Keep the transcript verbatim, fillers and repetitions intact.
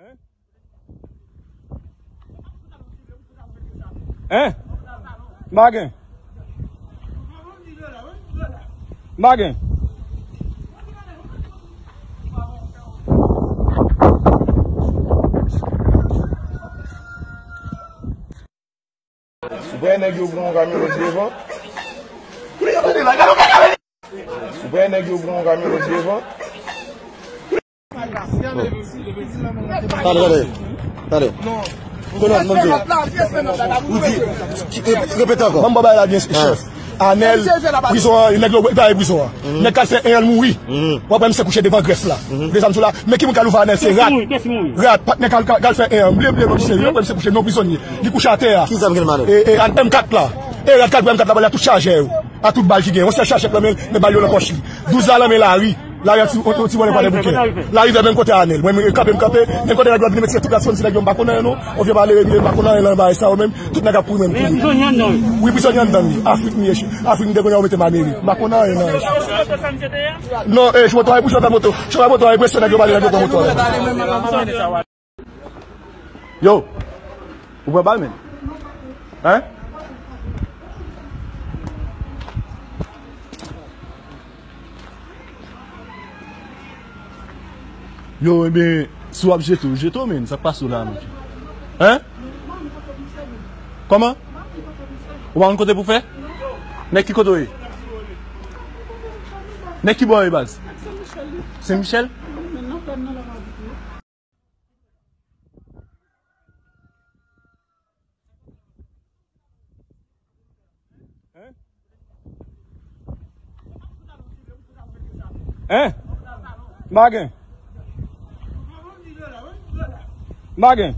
Hein? M pa gen. M pa gen. Si w wè nèg yo pran yon kamyon lòt devan. Si w wè nèg yo pran yon kamyon lòt devan. Tande, tande, tande. Konan, mwen di. Ou di, ki, repete ankò. Ban m ba w bagay la byen, chèf. Anèl, prizon an, nèg yo bay prizon an. Nèg k al fè en an mouri. W ap wè misye kouche devan grèf la. Dezam sou la. Men ki moun k al ouvè Anèl, se rat. Rat, patnè k al, k al fè en an. M bliye, m bliye non misye. W ap wè misye kouche non prizonye. Li kouche atè a. Ki zam gen nan men l? E, e, M kat la. E rat k al pran M kat la, ba l a tout chajè yo. A tout bal ki gen. Yon sèl chajè k nan men l, men bal yo nan pòch li. Douz la nan men Lari. Lari a ti, yon, yon ti bòlè pa debouke. Lari vè menm kote Anèl. Mwen, mwen kanpe, m kanpe. Menm kote nèg yo ap vin met se tout la zòn, si nèg yo m pa konn anyen non. On vye malere, m pa konn anyen nan bagay sa yo menm. Tout nèg ap kouri menm. Wi, prizonye anndan li. Afrik m ye. Afrik m te konnen yo mete m Amerik. M pa konn anyen nan. Non, e, chofè moto a, chofè moto a, chofè moto a, enpresyon nèg yo pale, nèg yo pran moto a. Yo, ou pran bal, men? Hein? Yo, ebyen, si w ap jete w, jete w, men. Sa k pase w la, men? Hein? Kòman? Ou pa konn kote pou fè? Nèg ki kote w ye? Nèg ki bò w ye, baz? Sen Michèl? Hein? M pa gen. M pa gen.